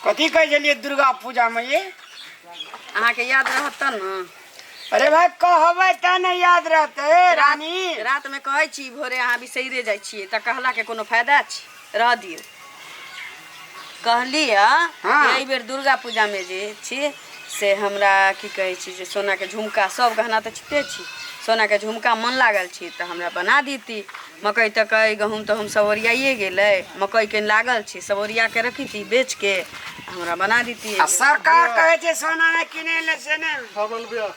कथी कहै छलियै दुर्गा पूजामे ये? अहाँके याद रहत तब ने। अरे भाई, कहबै तऽ नहि याद रहतै रानी। रातिमे कहै छी, भोरे अहाँ बिसैरे जाइ छियै, तऽ कहलाके कोनो फायदा छै? रह दियौ। कहली एहि बेर दुर्गा पूजामे जे छी से हमरा की कहै छी जे सोनाके झुमका, सब गहना तऽ छिते छी, सोनाके झुमका मन लागल छी, तऽ हमरा बना देती। मकइ तकइ, गहूँम तहूम सब ओरियाइए गेलै, मकइ कनि लागल छै, सब ओरिया के रखिती, बेच के हमरा बना देती। आ सरकार कहै छै सोना नहि किनै ले, से नहि। भैया।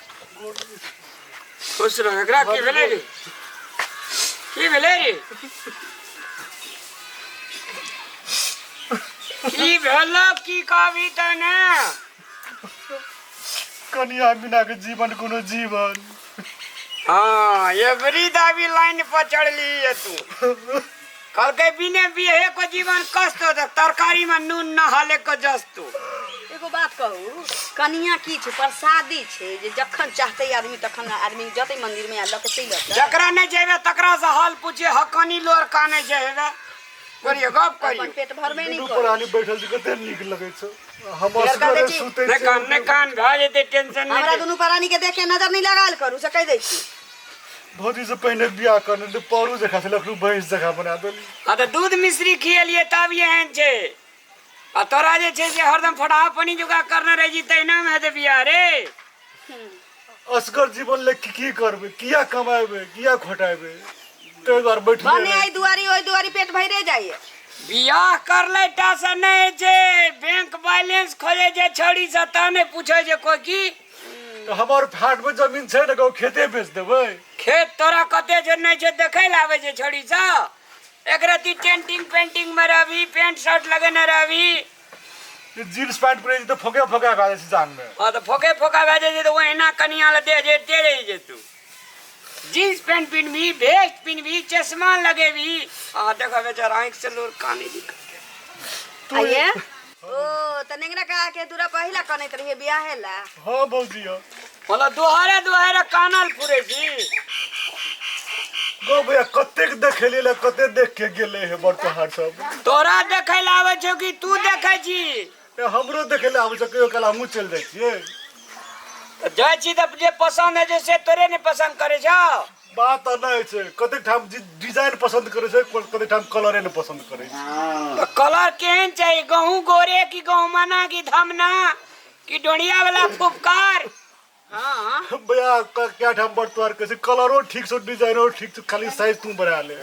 खुश रह। एकरा की भेलै रे? की भेलै रे? की भेलो? की कहबी तऽ ने? कनिया बिना के जीवन कोनो जीवन? हाँ, एवरी दाबी लाइन पर चढ़ली है तू। कहलकै बिने बिहे को जीवन कष्ट हो, तरकारी में नून न हाले को जस्तू। एगो बात कहू, कनिया की छै? प्रसादी छै जे जखन चाहते आदमी तखन आदमी जतै मंदिर में आ लऽ के चलि अतै? जकरा नहि जेबे तकरा से हाल पूछे। हकनी लोर काने छै। हेबे करियो, गप अपन करियो। पेट भरबे नहि दुनू करै। प्राणी बैठल छै, कते नीक लगै छै। हम लड़का असगरे बेटी- सुतै नहि कान, नहि कान, भए जेतै, टेंशन हमरा नहि। दुनू प्राणी के देख के नजर नहि लगायल करू, से कहि दै छी। भौजी से पहिने बियाह करने तऽ परू जकाँ छलै, अखन भैंस जकाँ बना देली। हाँ, तऽ दूध मिश्री खिएलियै तब एहन छै, आ तोरा जे छै से हरदम फटाहा पानी जुगा करने रहै छी, तहिना मे हेतै बियाह रे। असगर जीवन ले की की करबै? किया कमाएबै, किया खोटाएबै? ताहि दुआरे बैठले भने रहै। एहि दुआरी ओहि दुआरी पेट भरिए जाइए। बियाह करले टा से नहि होइ छै, बैंक बैलेंस खोजे छै छौड़ी से तऽ नहि पूछै छै कोई की। तऽ हमर फाट में जमीन छै ने, कहू खेते बेच देबै। खेत तोरा कते छै नहि छै, देखै लए आबै छै छौड़ी सब। एक रति टेंटिंग पेंटिंग में रहबी, पेंट शर्ट लगेने रहबी। जींस पैंट पहिरै छी तऽ फोके फोका भए जाइ छै जांग में। हाँ, तऽ फोके फोका भए जाइ छै तऽ ओहिना कनिया लए देह जरिते रहि जेतौ। जींस पैंट पिन्हबी, भेस्ट पिन्हबी, चश्मा लगेबी। आ देखो, बेचारा आँखि से लोर काने निकल। आइए ओ तऽ नेंगरा का के दूरा पहिला कनैत रहिए बियाहे ला। हाँ भौजी, हाँ। मतलब दोहरे दोहरे कानल फुरे छी। गो भैया, कतेक देखेली ले, कते देख के गेले हे बड़ तोहार सब। तोरा देखै लए आबै छौ कि तू देखै छी? ए, हमरो देखे ले आबै छै कहियो काल, हमहूँ चलि जाइ छियै। तऽ जाइ छी तऽ जे पसन्द होइ छै से तोरे नहि पसन्द करै छौ। बात तऽ नहि छै, कतेक ठाम डिजाइन पसन्द करै छै, कतेक ठाम कलरे नहि पसन्द करै छै। तऽ कलर केहन चाही? गहूँ गोरे कि गहूँमना कि धमना कि डोढ़िया वाला फुफकार? हाँ। भैया, क्या ठाम बड़ तोहार कहै छै, कलरो ठीक छौ, डिजाइनो ठीक छौ, खाली साइज तू बढ़ा ले।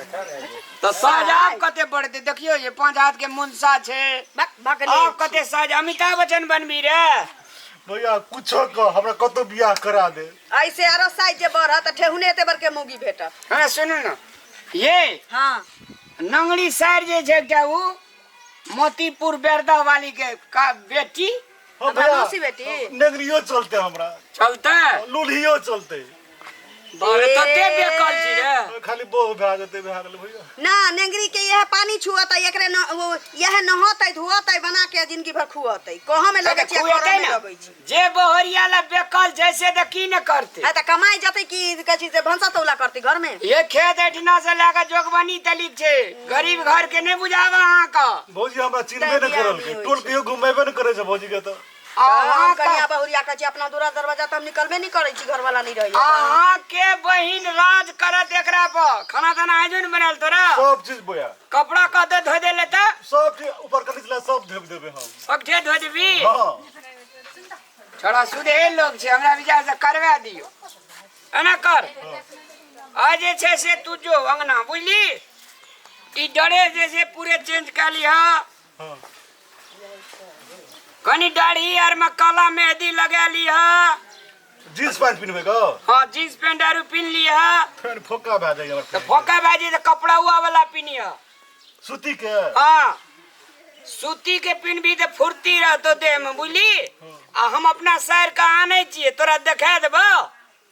तऽ साइज आब कते बढ़तै? देखियौ जे 5 हाथ के मुनसा छै। बक बकले। आब कते साइज? अमिताभ बच्चन बनबी रे? भैया, कुछो कह, हमरा कतौ बियाह करा दे। ऐसे आरो साइज जे बढ़त तऽ ठेहुने एते बड़के मौगी भेटत। हाँ, सुनू ने ये। हाँ। नंगड़ी साइर जे छै एकटा, उ मोतीपुर बेरदा वाली के का बेटी। हाँ। हमरा भैया। मौसी बेटी? नेंगरियो चलते हमरा। चलते? लुल्हियो चलते। बारे, तते बेकल छी रे। खाली बोह भए जेतै, भए गेलै भैया। ना, नेंगरी के यह पानी छुअतै, एकरे न वो यह नहतै धुअतै, बना के जिंदगी भर खुअतै। कहऽ में लगै छै, खुएतै करऽ में ने। लगै छै। जे बहरिया ला बेकल छै से तऽ की ने करतै? है तऽ कमाइ जतै की कहै छी से भनसा तौला करतै घर में? ये खेत एठिना से लए कऽ जोगबनी तलिक छै। गरीब घर के नहि बुझाबऽ अहाँके। भौजी हमरा चिन्हबे तैं नहि करलकै। बियाह नहि टोल होइ छै। कहियो घुमेबे नहि करै छै भौजी के तऽ। हम अहाँके कनिया बहुरिया कहै छी, अपना दूरा दरवाजा तऽ हम निकलबे नहि करै छी, घरवाला नहि रहैया। अहाँके बहिन राज करत एकरा पर। खाना ताना आइ ने बनायल तोरा? सब चीज बोया। कपड़ा कतऽ धो दे लेता? सब चीज ऊपर के निचला सब धोबि देबै हम। सगठे धो देबी? हँ। छोड़ा, सुधे लोग छै, हमरा विचार से करवा दियौ। एना कर, आ जे छै से तू जो अंगना, बुझली? ई ड्रेस जे छै पूरे चेंज कऽ लिह। हँ। कनी दाढ़ी आर में काला मेहंदी लगा लिह। जींस पैंट पिन्हबै गो? हाँ, जींस पैंट आरू पिन्ह लिह। फेर फोका भए जाइए हमर। तऽ फोका भए जेतै तऽ कपड़ा हुआ वाला पिन्हिह। सूती के? हाँ, सूती के पिन्हबी तऽ फुर्ती रहतो देह में, बुझली? आ हम अपना शहर के आनै छियै, तोरा देखा देबो।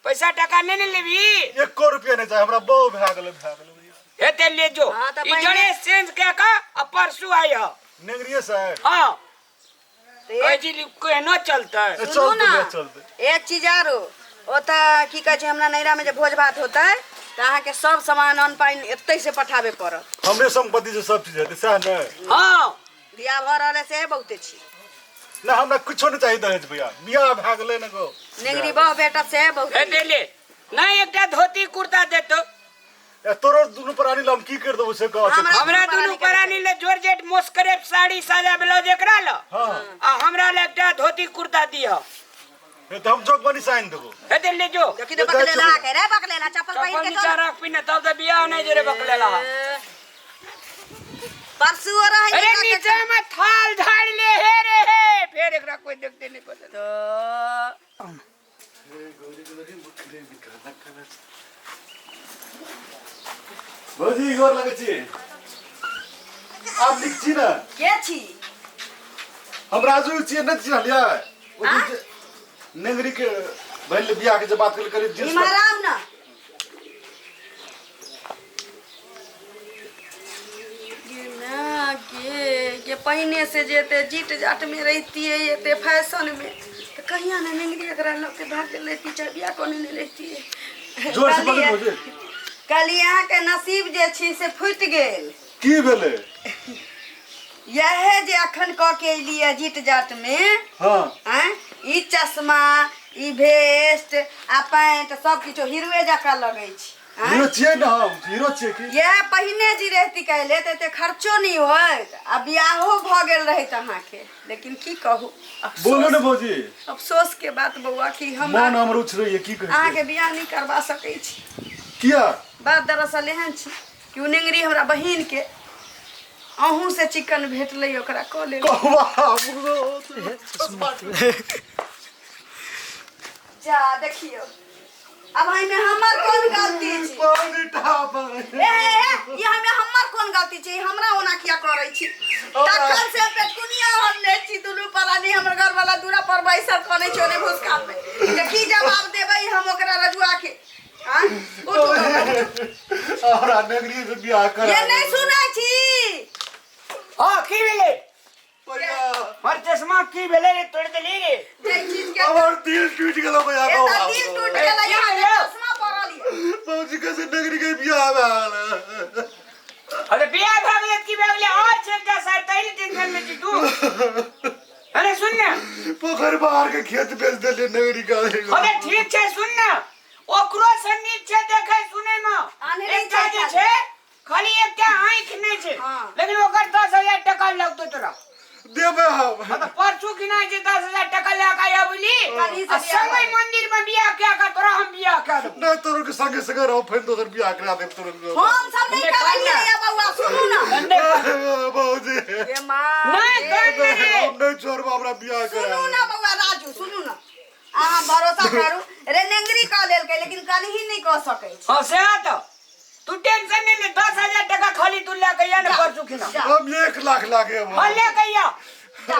पैसा टाका नहि ने लेबही? एको रुपया नहि चाही हमरा, बहु भए गेलै, भए गेलै भैया। हेते ले जो। हाँ, तऽ ई पहिने- ड्रेस चेंज कए कऽ आ परसू आइह। नेंगरिए से? हाँ। तऽ कहै छी केहनो चलतै। सुनू चलतै। ना। भैया, चलतै। एक चीज आरो, ओतऽ की कहै छै, हमरा नैहरामे जे भोज भात होतै तऽ अहाँके सब सामान अन्न पानि एतै से पठाबे पड़त। हमरे सम्पत्ति से सब चीज हेतै, सएह ने? हाँ। बियाह भऽ रहल है से बहुते छी। ना हमरा कुछो नहीं चाहिए दहेज भैया बियाह भए गेलै ने गो नेंगरी बहु बेटा से बहुत हे दे ले नहीं एकटा धोती कुर्ता देतो ए, तोरो दुनू प्राणी ला हम की कर देबो से कह हमरा- हमरा दुनू प्राणी ले जॉर्जेट मोस्करेप साड़ी साजा ब्लाउज एकरा ल हाँ आ हमरा ले एकटा धोती कुर्ता दिह ए, तऽ हम जोग बनी साइन देबो हे दे ले जो देखी तो बकलेला के रे बकलेला चप्पल पहिर चप्पल के नीचा चल रख पिने तब तऽ बियाह नहीं जे रे बकलेला परसू रहे अरे नीचे में थाल झाड़ ले हे रे हे फेर एकरा कोई देखते नहीं पता तो भौजी गोर लगै छी आब नीक छी ने के छी हम राजू छियै नहि चिन्हलियै ओ दिन जे नेंगरी के बहिन ले बियाह के जे बात करी करी जींस इम्हर आउ ना गे ना गे ये पहिने से जे एते जीट जाट में रहितियै एते फैशन में तऽ कहिया ने नेंगरी एकरा लऽ के भाग गेल रहिती चाहे बियाह कऽ लेने रहितियै जोर से बोलू भौजी कहलियै अहाँके नसीब जे छी से फूटि गेल की भेलै इएह जे अखन कऽ के एलियै जीट जाट में हाँ आँय ई चश्मा ई भेस्ट आ पैंट सब किछु हीरोए जकाँ लगै छै आँय? हीरो छियै ने हम हीरो छियै की इएह पहिने जे रहती काल्हि तऽ एते खर्चो नहि होइत आ बियाहो भऽ गेल रहैत अहाँके लेकिन की कहू बोलू ने अफसोस भौजी अफसोस के बात बौआ कि हम मन हमर उछरैये की कहै अहाँके बियाह नहि करबा सकै छी किया बात दरअसल एहन छै कि ओ नेंगरी हमरा बहिनके अहूँ से चिकन भेटलै ओकरा कऽ लेल कहवा जा देखियौ अब एहिमे हमर कोन गलती छै पानी ठाप ए ए ए ई हमे हमर कोन गलती छै हमरा ओना किया करै छी तखन से पेटकुनिया हम ले छी दुनू प्राणी हमर घर वाला दूरा पर बैसल कनै छै ओने भुसका में जे की जवाब देबै हम ओकरा रजुआ के आँ? उठू बाबा, उठू। हमरा नगरी से बियाह करा ये नहीं सुनै छी हाँ की भेलै भैया हमर चश्मा की भेलै रे तोड़ि देली रे जे चीज के हमर दिल टूट गेलो भैया ए तऽ दिल टूट गेलै यहाँ के चश्मा पड़ल ये बाबूजी कैसे नगरी के बियाह भए गेल अरे बियाह भए गेलै की भए गेलै और छै एकटा साइड तहि टेंशन में छी तू अरे सुन ने पोखर बाहर के खेत बेच देलियै नगरी के अरे ठीक छै सुन ने ओकरो से नीक छै देखै सुनै में आन्हरे एकटा छै जे छै खाली एकटा आँखि नहि छै हाँ। लेकिन ओकर 10,000 टका लगतौ तोरा देबै हम हाँ तऽ परसू किना छै 10,000 टका लए कऽ आबि बुझली काल्हि से आ बियाह संगे करब। मंदिर में बियाह कए कऽ तोरा हम बियाह कए देबौ नहि तोरो के संगे संगे रहो फेर दोसर बियाह करा देब तोरो के हम सब नहीं नहि, करलियै काल्हि। ये बौआ सुनू ना बाबूजी ये माँ नहि रे। कान नहि रे हम नहि छोड़ब हमरा बियाह करा सुनू ना बौआ राजू सुनू ना अहाँ भरोसा करू रे नेंगरी कऽ लेलकै लेकिन कनही नहि कऽ सकै छै हाँ सएह तऽ तू टेंशन नहीं ले 10,000 टका खाली तू लए के आ ने जा, परसू खिना जा। हम 1 लाख लागे हाँ ले के आ जा